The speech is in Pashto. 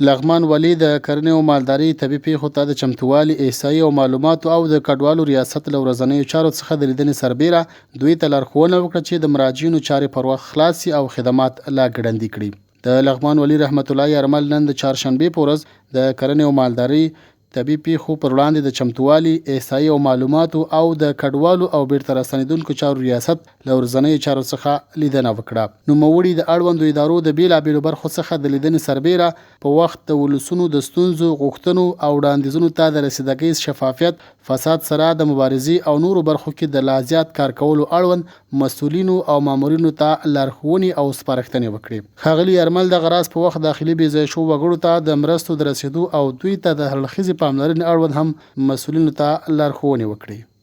لغمان والي د کرنې او مالدارۍ، طبي پېښو ته د چمتووالي، احصایې او معلوماتو او د کډوالو ریاست له ورځنیو چارو څخه د لیدنې سربېره دوی ته لارښوونه وکړه چې د مراجعینو چارې پر وخت خلاصې او خدمات لا ګړندي کړي. د لغمان والي رحمت الله یارمل نن د چهارشنبې په ورځ د کرنې او مالدارۍ، طبي پېښو پر وړاندې د چمتووالي، احصایې او معلوماتو او د کډوالو او بېرته راستنېدونکو چارو ریاست له ورځنیو چارو څخه لیدنه وکړه. نوموړي د اړوندو ادارو د بېلابېلو برخو څخه د لیدنې سربېره په وخت د ولسونو د ستونزو، غوښتنو او وړاندیزونو ته د رسیدګۍ، شفافیت، فساد سره د مبارزې او نورو برخو کې د لا زیات کار کولو اړوند مسؤلینو او مامورینو ته لارښوونې او سپارښتنې وکړې. ښاغلي یارمل دغه راز په وخت داخلي بې ځایه شوو وګړو ته د مرستو د رسېدو او دوی ته د هر اړخیزې پاملرنې اړوند هم مسؤلینو ته لارښوونې وکړې.